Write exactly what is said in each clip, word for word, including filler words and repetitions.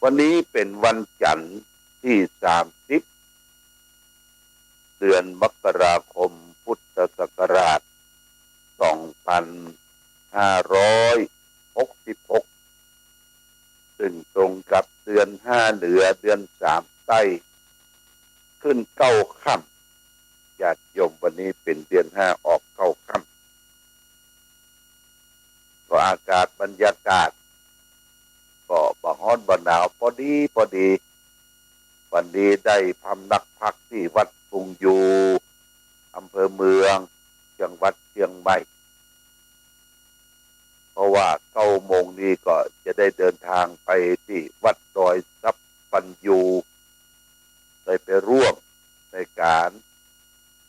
วันนี้เป๋นวันจันทร์ตี้สามสิบ เดือนมกราคม พุทธศักราช สองพันห้าร้อยหกสิบหก ซึ่งตรงกับเดือนห้าเหนือ เดือนสามใต้ ขึ้นเก้าค่ำ ญาติโยม วันนี้เป๋นเดือนห้าออกเก้าค่ำ ก็อากาศบรรยากาศ ก็บ่ฮ้อนบ่หนาว ปอดีปอดี วันนี้ได้พำนักพักตี้วัดทุ่งยู อำเภอเมือง จังหวัดเจียงใหม่ เพราะว่าเก้าโมงนี้ก็จะได้เดินทางไปตี้วัดดอยทรัพย์ปัญญู ได้ไปร่วมในการ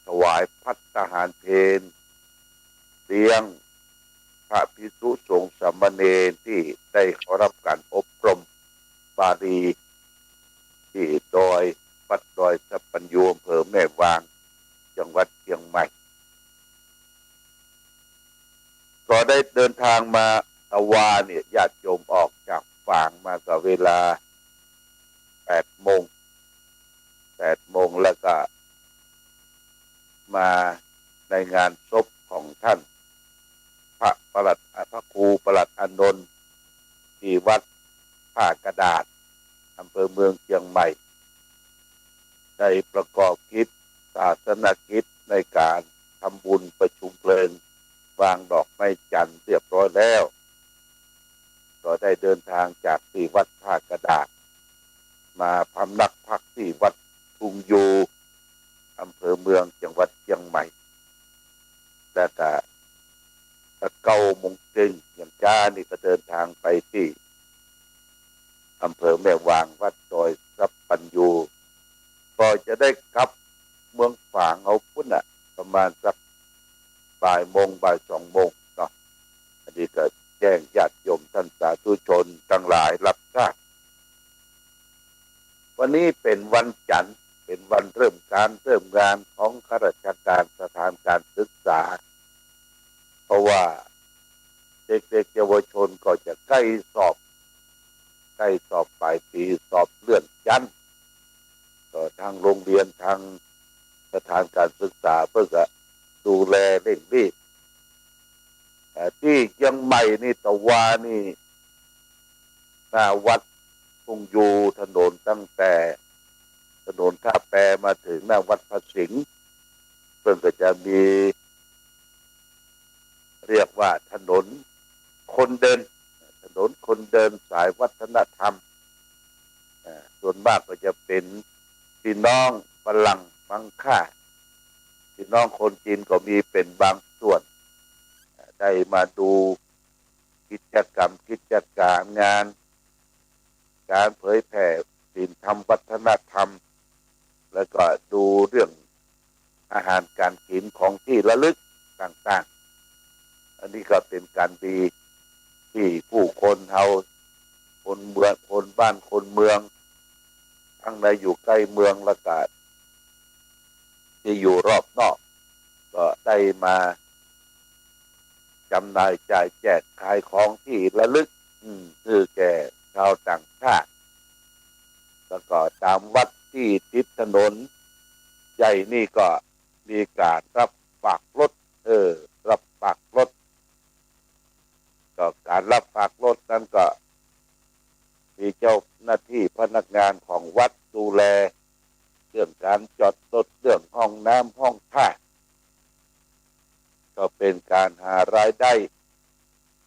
ถวายภัตตาหารเพลเลี้ยงพระภิกษุสงฆ์สามเณรตี้ได้เข้ารับการอบรมบาลี ตี้ดอย วัดดอยทรัพย์ปัญญู อำเภอแม่วาง จังหวัดเจียงใหม่ ก็ได้เดินทางมาตะวาเนี่ย ญาติโยม ออกจากฝางมาก็เวลาแปดโมง แปดโมง แล้วก็มาในงานศพของท่านพระประหลัด พระครูประหลัดอานนท์ ตี้วัดท่ากระดาษ อำเภอเมืองเจียงใหม่ ได้ประกอบกิจ ศาสนกิจในการทำบุญประชุมเพลิง วางดอกไม้จันทร์เรียบร้อยแล้ว ก็ได้เดินทางจากตี้วัดท่ากระดาษ มาพำนักพักตี้วัดทุ่งยู อำเภอเมือง จังหวัดเจียงใหม่ แล้วก็เก้าโมงเซ็ง อย่างจ๊านี่ก็เดินทางไปตี้อำเภอแม่วาง วัดดอยทรัพย์ปัญญู ก็จะได้กลับเมืองฝางเอาปุ้นน่ะ ประมาณสักบ่ายโมง บ่ายสองโมงเนาะ อันนี้ก็แจ้งญาติโยมท่านสาธุชนตังหลายรับทราบ วันนี้เป๋นวันจันทร์ เป๋นวันเริ่มการเริ่มงานของข้าราชการสถานการศึกษา เพราะว่าเด็กๆ เยาวชนก็จะใก้สอบ ใก้สอบป๋ายปี๋ สอบเลื่อนชั้น ก็ทางโรงเรียน ทางสถานการศึกษาเปิ้นก็ดูแลเร่งรีบ เอ่อ ตี้เจียงใหม่นี่ตะวานี่ หน้าวัดทุ่งยู ถนนตั้งแต่ถนนท่าแปมาเถิงหน้าวัดพระสิงห์ เปิ้นก็จะมี เรียกว่าถนนคนเดิน ถนนคนเดินสายวัฒนธรรม อ่า ส่วนมากก็จะเป๋นพี่น้องฝรั่งมังค่า พี่น้องคนจีนก็มีเป๋นบางส่วน อ่า ได้มาดูกิจกรรม กิจการงาน การเผยแผ่ศีลธรรมวัฒนธรรม แล้วก็ดูเรื่องอาหารการกิ๋น ของตี้ระลึกต่างๆ อันนี้ก็เป๋นการดีตี้ผู้คนเฮา คนเมือง คนบ้านคนเมือง ตังตี้อยู่ใก้เมือง แล้วก็ตี้อยู่รอบนอก ก็ได้มา จ๋ำหน่ายจ่ายแจกขายของตี้ระลึก อืม หื้อแก่ชาวต่างชาติ แล้วก็ต๋ามวัดตี้ติดถนนใหญ่นี่ก็มีก๋านรับฝากรถ เออ รับฝากรถ ก็ก๋านรับฝากรถนั้นก็มีเจ้าหน้าตี้พนักงานของวัดดูแล เรื่องก๋านจอดรถ เรื่องห้องน้ำห้องท่า ก็เป๋นก๋านหารายได้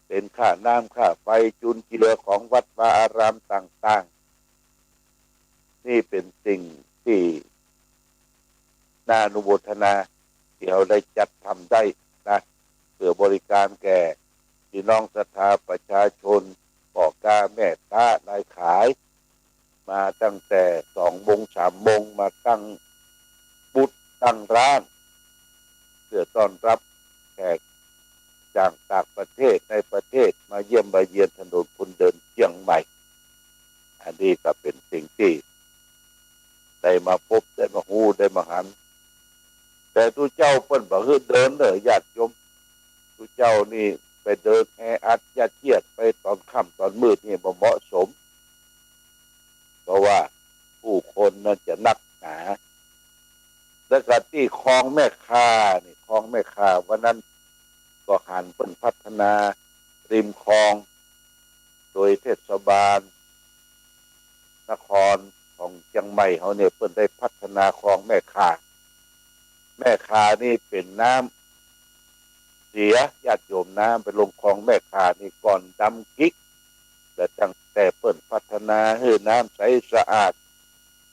เป๋นค่าน้ำค่าไฟจุนเจือของวัดวาอารามต่างๆ นี่เป๋นสิ่งตี้น่าอนุโมทนา ตี้เฮาได้จัดทำได้นะ เปื้อบริการแก่พี่น้องศรัทธาประชาชน ป้อก๊าแม่ก๊านายขาย มาตั้งแต่สองโมงสามโมง มาตั้งบูธตั้งร้าน เปื้อต้อนรับแขกจากต่างประเทศในประเทศ มาเยี่ยมมาเยียนถนนคนเดินเจียงใหม่ อันนี้ก็เป๋นสิ่งตี้ได้มาพบ ได้มาฮู้ ได้มาหัน แต่ตุ๊เจ้าเปิ้นบ่หื้อเดินเน่อญาติโยม ตุ๊เจ้านี่ไปเดินแออัดยัดเยียดไปต๋อนค่ำต๋อนมืดนี่บ่เหมาะสม องแม่ข่านี่ คลองแม่ข่า วันนั้นก็หันเปิ้นพัฒนาริมคลอง โดยเทศบาลนครของเจียงใหม่เฮาเนี่ย เปิ้นได้พัฒนาคลองแม่ข่า แม่ข่านี่เป๋นน้ำเสีย ญาติโยม น้ำไปลงคลองแม่ข่านี่ก่อนดำกิก แต่ตั้งแต่เปิ้นพัฒนาหื้อน้ำใสสะอาด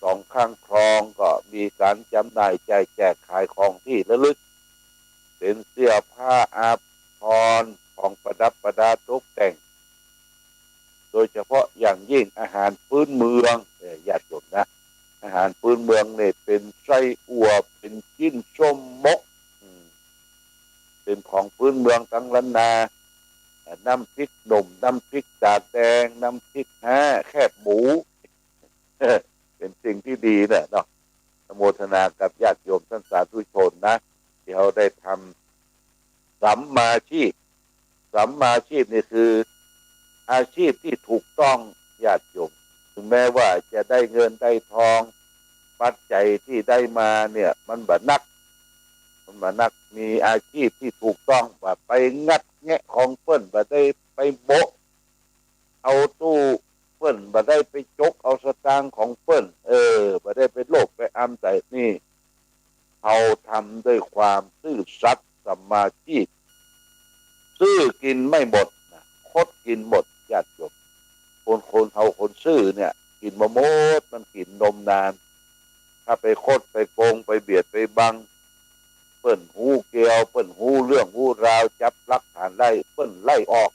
สองข้างคลองก็มีก๋านจ๋ำหน่ายจ่ายแจกขายของตี้ระลึก เป๋นเสื้อผ้าอาภรณ์ ของประดับประดาตกแต่ง โดยเฉพาะอย่างยิ่งอาหารพื้นเมือง เอ่อ ญาติโยมนะ อาหารพื้นเมืองเนี่ยเป๋นไส้อั่ว เป๋นจิ๊นส้ม หมก อืม เป๋นของพื้นเมืองตังล้านนา อ่า น้ำพริกหนุ่ม น้ำพริกตาแดง น้ำพริกฮ้า แคบหมู เป๋นสิ่งตี้ดีนะเนาะ อนุโมทนากับญาติโยมต้านสาธุชนนะ ตี้เฮาได้ทำสัมมาชีพ สัมมาชีพนี่คืออาชีพตี้ถูกต้อง ญาติโยม ถึงแม้ว่าจะได้เงินได้ทอง ปัจจัยตี้ได้มาเนี่ย มันบ่นัก มันบ่นัก มีอาชีพตี้ถูกต้อง บ่ไปงัดแงะของเปิ้น บ่ได้ไปโบะเอาตู้เปิ้น บ่ได้ไปจกเอาสตางค์ของเปิ้น เออ บ่ได้ไปโลภไปอำใจ๋ นี่ เฮาทำด้วยความซื่อสัตย์สัมมาชีพ ซื่อกิ๋นไม่หมดนะ คดกิ๋นหมด ญาติโยม คน คนเฮาคนซื่อเนี่ย กิ๋นบ่หมด มันกิ๋นนมนาน ถ้าไปคดไปโกง ไปเบียดไปบัง เปิ้นฮู้เกี่ยว เปิ้นฮู้เรื่องฮู้ราว จับหลักฐานได้ เปิ้นไล่ออก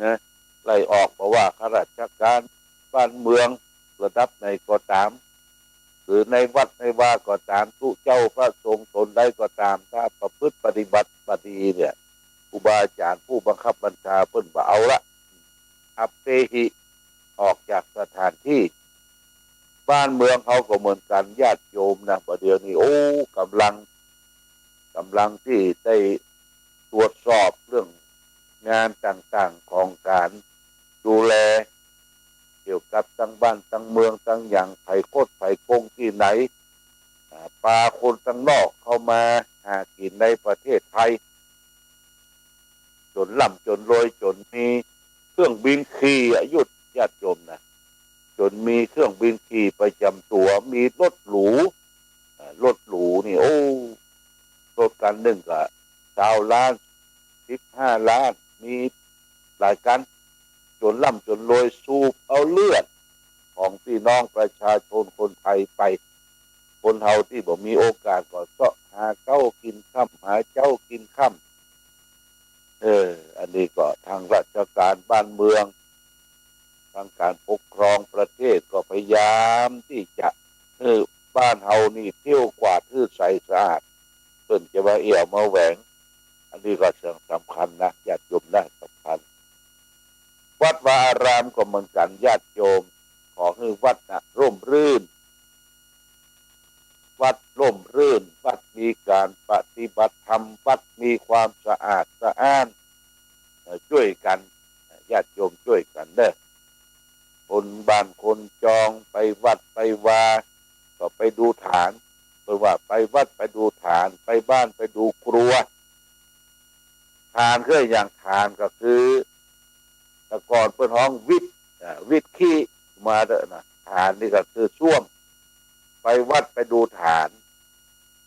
นะ ไล่ออก บ่ว่าข้าราชก๋านบ้านเมืองระดับไหนก็ต๋าม หรือในวัดในวาก็ต๋าม ตุ๊เจ้าพระสงฆ์ต๋นใดก็ต๋าม ถ้าประพฤติปฏิบัติบ่ดีเนี่ย ครูบาอาจ๋ารย์ผู้บังคับบัญชาเปิ้นบ่เอาละ อัปเปหิ ออกจากสถานที่ บ้านเมืองเฮาก็เหมือนกั๋น ญาติโยมนะ บ่าเดี่ยวนี้ โอ้ ก่ำลัง ก่ำลังตี้ได้ตรวจสอบเรื่องงานต่างๆ ของก๋านดูแล เกี่ยวกับตังบ้านตังเมืองตังหยัง ใผคดใผโกงตี้ไหน อ่า ปาคนตังนอกเข้ามาหากิ๋นในประเทศไทย จ๋นร่ำจ๋นรวย จ๋นมีเครื่องบินขี่อะ ญาติโยมนะ จ๋นมีเครื่องบินขี่ประจ๋ำตั๋ว มีรถหรู อ่า รถหรูนี่ โอ้ รถคันนึ่งก็ซาวล้าน สิบห้าล้าน มีหลายคัน จ๋นร่ำจ๋นรวย สูบเอาเลือดของปี้น้องประชาชนคนไทยไป คนเฮาตี้บ่มีโอกาสก็เซาะหาเก๊ากิ๋นค่ำ หาเจ๊ากิ๋นค่ำ เออ อันนี้ก็ตางราชก๋านบ้านเมือง ตางก๋านปกครองประเทศก็พยายามตี้จะหื้อบ้านเฮานี่เตี้ยวกวาดหื้อใสสะอาด เปิ้นจะมาเอี่ยวมาแหวง อันนี้ก็เสิ่งสำคัญนะ ญาติโยมนะ สำคัญ วัดวาอารามก็เหมือนกั๋น ญาติโยม ขอหื้อวัดน่ะร่มรื่น วัดร่มรื่น วัดมีก๋านปฏิบัติธรรม วัดมีความสะอาดสะอ้าน เอ่อ จ้วยกั๋น ญาติโยมจ้วยกั๋นเน่อ คนบ้านคนจอง ไปวัดไปวา ก็ไปดูฐาน เปิ้นว่าไปวัดไปดูฐาน ไปบ้านไปดูครัว ฐานคือหยัง ฐานก็คือ แต่ก่อนเปิ้นฮ้องวิท อ่า วิทขี้มาเต๊อะนะ ฐานนี่ก็คือส้วม ไปวัดไปดูฐาน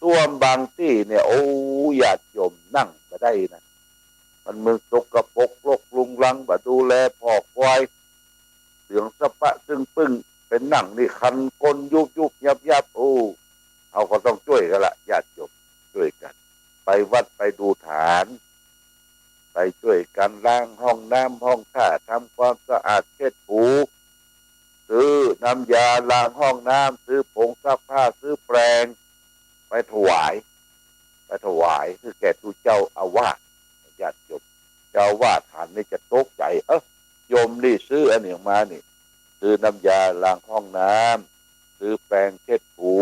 ส้วมบางตี้เนี่ย โอ้ ญาติโยม นั่งบ่ได้นะ มันเหมือนสกปรกรกรุงรัง บ่ดูแลผ่อควาย เหลืองสะป๊ะซึ่งปึ้ง ไปนั่งนี่คันก้นยุบยุบยับยับ โอ้ เฮาก็ต้องจ้วยกั๋นละ ญาติโยม จ้วยกั๋น ไปวัดไปดูฐาน ไปจ้วยกั๋นล้างห้องน้ำห้องท่า ทำความสะอาดเช็ดถู ซื้อน้ำยาล้างห้องน้ำ ซื้อผงซักผ้า ซื้อแปรง ไปถวาย ไปถวายหื้อแก่ตุ๊เจ้าอาวาส ญาติโยม เจ้าอาวาสหันนี่จะตกใจ๋ เอ๊ะ โยมนี่ซื้ออันหยังมานี่ ซื้อน้ำยาล้างห้องน้ำ ซื้อแปรงเช็ดถู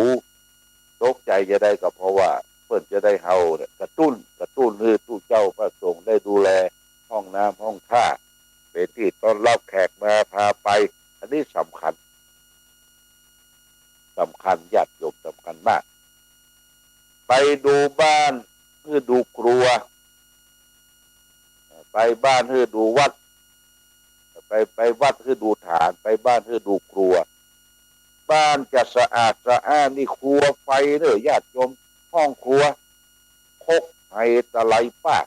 ตกใจ๋จะใดก็เพราะว่าเปิ้นจะได้เฮาเนี่ยกระตุ้น กระตุ้นหื้อตุ๊เจ้าพระสงฆ์ได้ดูแลห้องน้ำห้องท่า เป๋นตี้ต้อนรับแขกมาพาไป อันนี้สำคัญ สำคัญ ญาติโยม สำคัญมาก ไปดูบ้านหื้อดูครัว ไปบ้านหื้อดูวัด ไป ไปวัดหื้อดูฐาน ไปบ้านหื้อดูครัว บ้านจะสะอาดสะอ้านนี่ครัวไฟเน่อ ญาติโยม ห้องครัว ครกไหตะไลปาก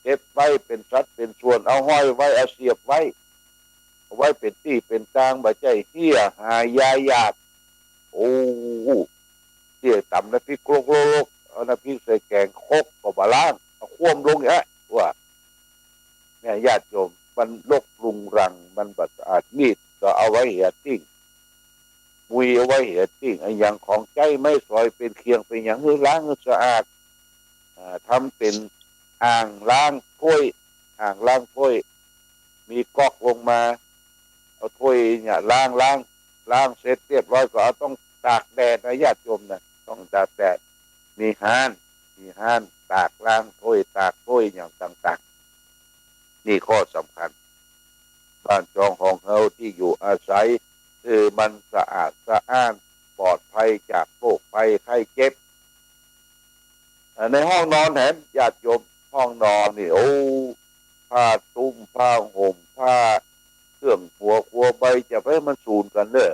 เก็บไว้เป๋นสัดเป๋นส่วน เอาห้อยไว้ เอาเสียบไว้ เอาไว้เป๋นตี้เป๋นตาง บ่ใจ้เฮี้ยหายยาหยาด โอ้ เสียต๋ำน้ำพริกครกโลกๆ เอาน้ำพริกใส่แก๋ง ครกก็บ่ล้าง เอาคว่ำลงอย่างเงี้ย ว่า เนี่ย ญาติโยม มันรกรุงรัง มันบ่สะอาด มีดก็เอาไว้เหียทิ้ง มุยเอาไว้เหียทิ้ง อะหยังของใจ๊ไม้สอยเป๋นเขียงเป๋นหยังหื้อล้างหื้อสะอาด อ่า ทำเป๋นอ่างล้างถ้วย อ่างล้างถ้วย มีก๊อกลงมา เอาถ้วยเนี่ยล้าง ล้าง ล้างเสร็จเรียบร้อยก็เอาต้องตากแดดนะ ญาติโยมนะ ต้องตากแดด มีฮ้าน มีฮ้านตากล้างถ้วย ตากถ้วยอย่างต่างๆ นี่ข้อสำคัญ บ้านจองของเฮาตี้อยู่อาศัย คือมันสะอาดสะอ้าน ปลอดภัยจากโรคภัยไข้เจ็บ อ่า ในห้องนอนแหม ญาติโยม ห้องนอนนี่ โอ้ ผ้าตุ้ม ผ้าห่ม ผ้าเครื่องหัวครัวใบ จะไปหื้อมันสูญกั๋นเน่อ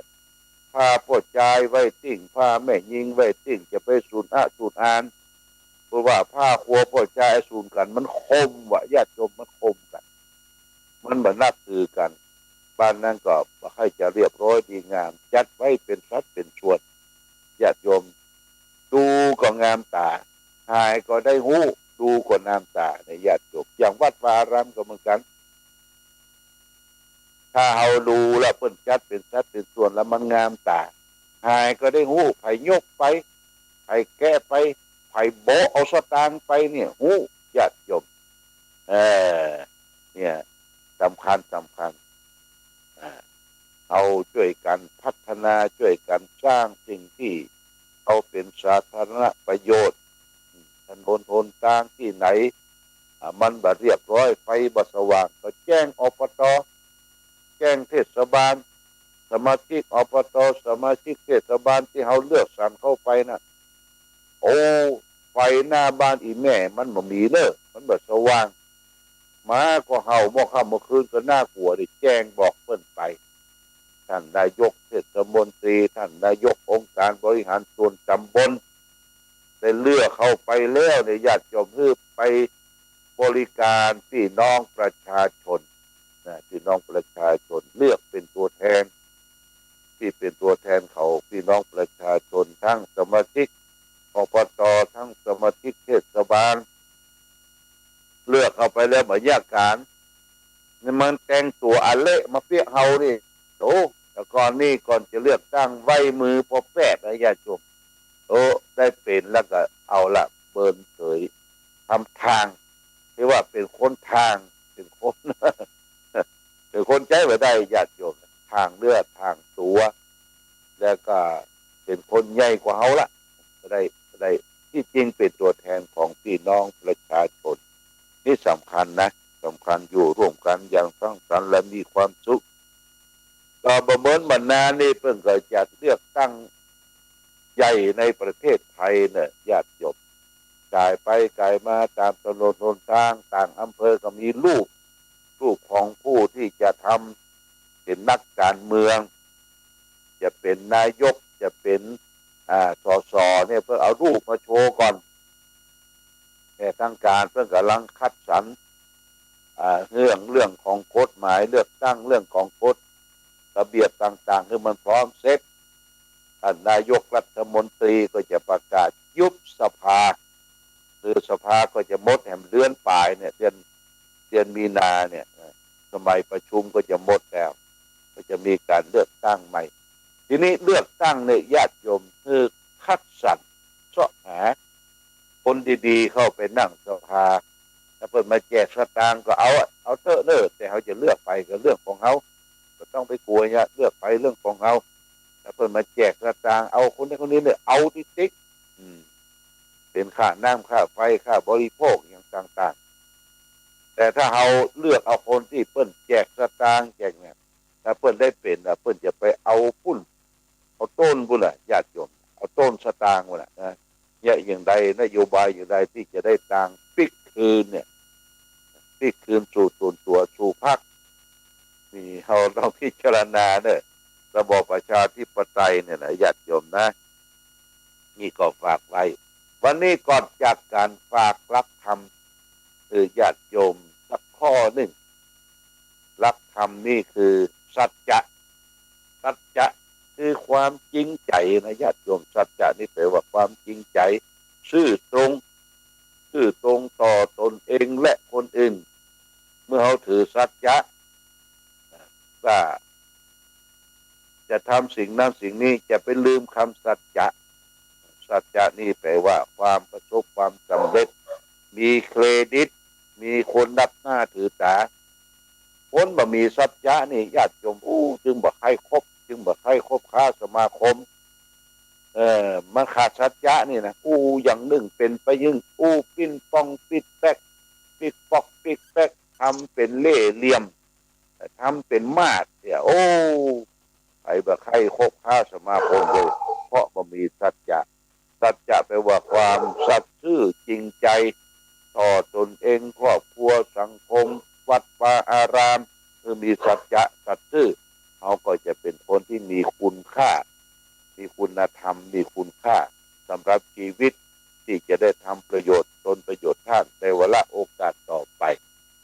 ผ้าป้อจายไว้ตี้ ผ้าแม่ญิงไว้ตี้ จะไปสูญอะสูญอาน เพราะว่าผ้าครัวป้อจายสูญกั๋น มันคมว่ะ ญาติโยม มันคมกั๋น มันบ่นับถือกั๋น บ้านนั้นก็บ่ใค่อยจะเรียบร้อยดีงาม จัดไว้เป๋นสัดเป๋นส่วน ญาติโยม ดูก็งามต๋า หายก็ได้ฮู้ ดูก็งามต๋า เนี่ย ญาติโยม อย่างวัดวาอารามก็เหมือนกั๋น ถ้าเฮาดูแล้วเปิ้นจัดเป๋นสัดเป๋นส่วนแล้วมันงามต๋า หายก็ได้ฮู้ ใผยกไป ใผแกะไป ใผโบะเอาสตางค์ไปเนี่ย ฮู้ ญาติโยม เออ เนี่ย สำคัญ สำคัญ อ่า เฮาจ้วยกั๋นพัฒนา จ้วยกั๋นสร้างสิ่งตี้เอาเป๋นสาธารณประโยชน์ ถนนหนตางตี้ไหน อ่า มันบ่เรียบร้อย ไฟบ่สว่าง ก็แจ้ง อปต. แจ้งเทศบาล สมาชิก อปต. สมาชิกเทศบาลตี้เฮาเลือกสรรเข้าไปน่ะ โอ้ ไฟหน้าบ้านอี่แม่มันบ่มีเน่อ มันบ่สว่าง หมาก็เห่าเมื่อค่ำเมื่อคืนก็น่ากลัว ได้แจ้งบอกเปิ้นไป ท่านนายกเทศมนตรี ท่านนายกองค์การบริหารส่วนตำบล ได้เลือกเข้าไปแล้วเนี่ย ญาติโยม หื้อไปบริการพี่น้องประชาชนนะ พี่น้องประชาชน เลือกเป๋นตั๋วแทน ตี้เป๋นตั๋วแทนของพี่น้องประชาชน ทั้งสมาชิก อปต. ทั้งสมาชิกเทศบาล เลือกเข้าไปแล้วบ่ยากก๋าน นี่มันแต่งตั๋วอะเละมาเปียะเฮานี่ โอ้ แต่ก่อนนี่ ก่อนจะเลือกตั้ง ไหว้มือปอแปดนะ ญาติโยม โอ้ ได้เป๋นแล้วก็เอาละ เมินเฉย ทำทาง เรียกว่าเป๋นคนทาง เป๋นคน เป๋นคนใจ๊บ่ได้ ญาติโยม ทางเนื้อทางตั๋ว แล้วก็เป๋นคนใหญ่กว่าเฮาละ บ่ได้ บ่ได้ ตี้จริงเป๋นตั๋วแทนของพี่น้องประชาชน นี่สำคัญนะ สำคัญ อยู่ร่วมกั๋นอย่างสร้างสรรค์และมีความสุข ก็บ่เหมือนบ่านนานี่ เปิ้นก็จัดเลือกตั้งใหญ่ในประเทศไทยเน่อ ญาติโยม ก๋ายไปก๋ายมาต๋ามถนนหนตาง ต่างอำเภอก็มีรูป รูปของผู้ตี้จะทำ เป๋นนักการเมือง จะเป๋นนายก จะเป๋น อ่า สส เนี่ย เปิ้นเอารูปมาโชว์ก่อน แต่ทางก๋านเปิ้นก่ำลังคัดสรร อ่า เรื่อง เรื่องของกฎหมายเลือกตั้ง เรื่องของกฎระเบียบต่างๆ หื้อมันพร้อมเสร็จ ท่านนายกรัฐมนตรีก็จะประกาศยุบสภา คือสภาก็จะหมดแหมเดือนป๋ายเนี่ย เดือน เดือนมีนาเนี่ย สมัยประชุมก็จะหมดแล้ว ก็จะมีก๋านเลือกตั้งใหม่ ทีนี้เลือกตั้งเนี่ย ญาติโยม หื้อคัดสรรเซาะหาคนดีๆ เข้าไปนั่งสภา ถ้าเปิ้นมาแจกสตางค์ก็เอาอะ เอาเต๊อะเน่อ แต่เฮาจะเลือกใผก็เรื่องของเฮา บ่ต้องไปกั๋วเนี่ย เลือกใผเรื่องของเฮา ถ้าเปิ้นมาแจกสตางค์ เอาคนนั้นคนนี้เนี่ย เอาติ๊กๆ อืม เป๋นค่าน้ำค่าไฟ ค่าบริโภคอย่างต่างๆ แต่ถ้าเฮาเลือกเอาคนตี้เปิ้นแจกสตางค์แจกเนี่ย ถ้าเปิ้นได้เป๋นน่ะ เปิ้นจะไปเอาปุ้น เอาโต้นปุ้นน่ะ ญาติโยม เอาโต้นสตางค์ปุ้นน่ะนะ เนี่ย อย่างใด นโยบายอย่างใดตี้จะได้ตางปิ๊กคืนเนี่ย ปิ๊กคืนสู่ส่วนตั๋ว สู่พรรค นี่เฮาต้องพิจารณาเน่อ ระบอบประชาธิปไตยเนี่ยนะ ญาติโยมนะ นี่ก็ฝากไว้ วันนี้ก่อนจากกั๋นฝากหลักธรรม เออ ญาติโยมสักข้อนึ่ง หลักธรรมนี่คือสัจจะ สัจจะคือความจริงใจ๋นะญาติโยม สัจจะนี่แปลว่าความจริงใจ๋ ซื่อตรง ซื่อตรงต่อตนเองและคนอื่น เมื่อเฮาถือสัจจะ ว่าจะทำสิ่งนั้นสิ่งนี้ จะไปลืมกำสัจจะ สัจจะนี่แปลว่าความประสบความสำเร็จ มีเครดิต มีคนนับหน้าถือต๋า คนบ่มีสัจจะนี่ญาติโยม อู้ จึงบ่ใค่คบ จึงบ่ใค่คบค้าสมาคม เออ มันขาดสัจจะนี่นะ อู้อย่างนึ่งเป๋นไปอย่างนึ่ง อู้ปิ้นป้องปิ๊ดแป๊ก ปิ๊กป๊อกปิ๊ดแป๊ก ทำเป๋นเล่ห์เหลี่ยม ทำเป๋นมาดเนี่ย โอ้ ใผบ่ใค่คบค้าสมาคมเลย เพราะบ่มีสัจจะ สัจจะแปลว่าความสัตย์ซื่อจริงใจ๋ ต่อตนเอง ครอบครัว สังคม วัดวาอาราม คือมีสัจจะสัตย์ซื่อ เฮาก็จะเป๋นคนตี้มีคุณค่า มีคุณธรรม มีคุณค่าสำหรับชีวิต ตี้จะได้ทำประโยชน์ตนประโยชน์ต้านในวาระโอกาสต่อไป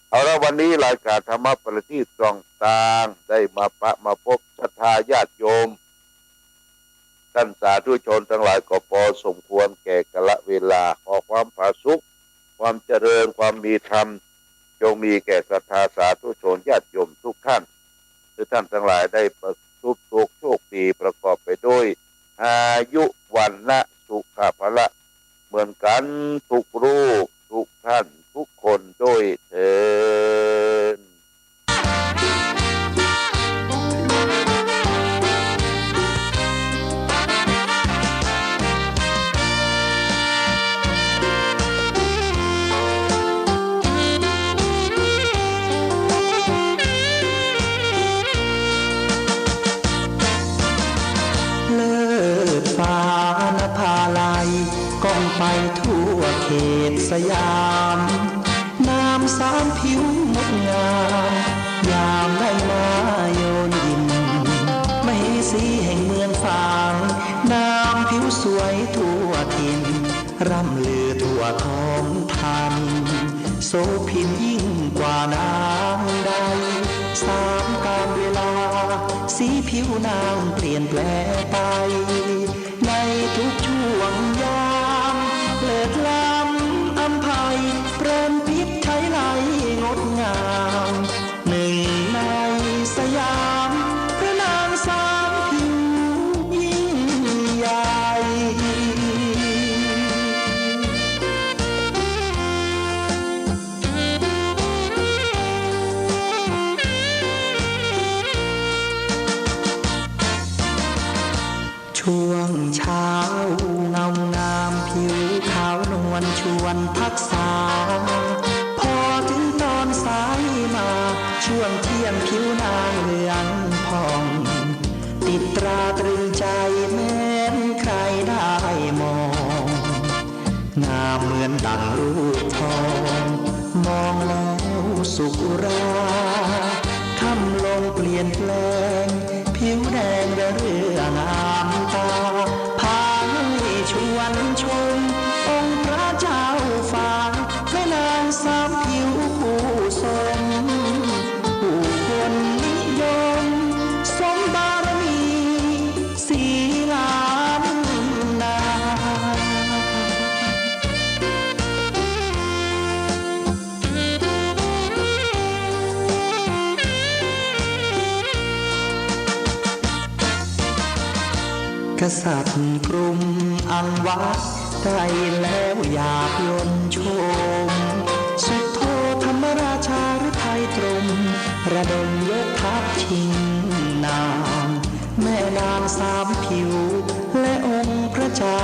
เอาละ วันนี้รายก๋านธรรมะประทีปส่องตาง ได้มาปะมาพบศรัทธาญาติโยม ต้านสาธุชนตังหลายก็ปอสมควรแก่กาละเวลา ขอความผาสุก ความเจริญ ความมีธรรม จงมีแก่ศรัทธาสาธุชนญาติโยมทุกท่าน คือต้านตังหลายได้ประสบสุขโชคดี ประกอบไปด้วยอายุ วรรณะ สุขะ พละ เหมือนกั๋นทุกรูป ทุกท่าน ทุกคนด้วยเทอญ เลิศฟ้านภาลัย ก้องไปทั่วเขตสยาม นามสามผิวงดงาม ยามได้มาโยนยิน มเหสีแห่งเมืองฝาง นามผิวสวยทั่วถิ่น ร่ำลือทั่วท้องถิ่น โสภินยิ่งกว่านางใด สามกาลเวลา สีผิวนางเปลี่ยนแปลงไป ในทุกช่วงยาม เลิศล้ำอำไพ เปรมปรี๊ดไฉไลงดงาม นึ่งในสยาม พระนางสามผิวยิ่งใหญ่ ช่วงเช้าเงางาม ผิวขาวนวลชวนทักษา พอถึงตอนสายมา ช่วงเที่ยงผิวนางเหลืองผ่อง ติดตราตรึงใจแม้นใครได้มอง งามเหมือนดั่งลูกทอง มองแล้วสุขอุรา ค่ำลงเปลี่ยนแปลง ผิวแดงระเรื่องามตา พาให้ชวนชม องค์พระเจ้าฝาง แม่นางสามผิวผู้สม ผู้คนนิยม สมบารมี สีล้านนา กษัตริย์กรุงอังวะ ได้แล้วอยากยนต์ชม สุโธธรรมราชาฤทัยตรง ระดมยกทัพชิงนาง แม่นางสามผิว และองค์พระเจ้า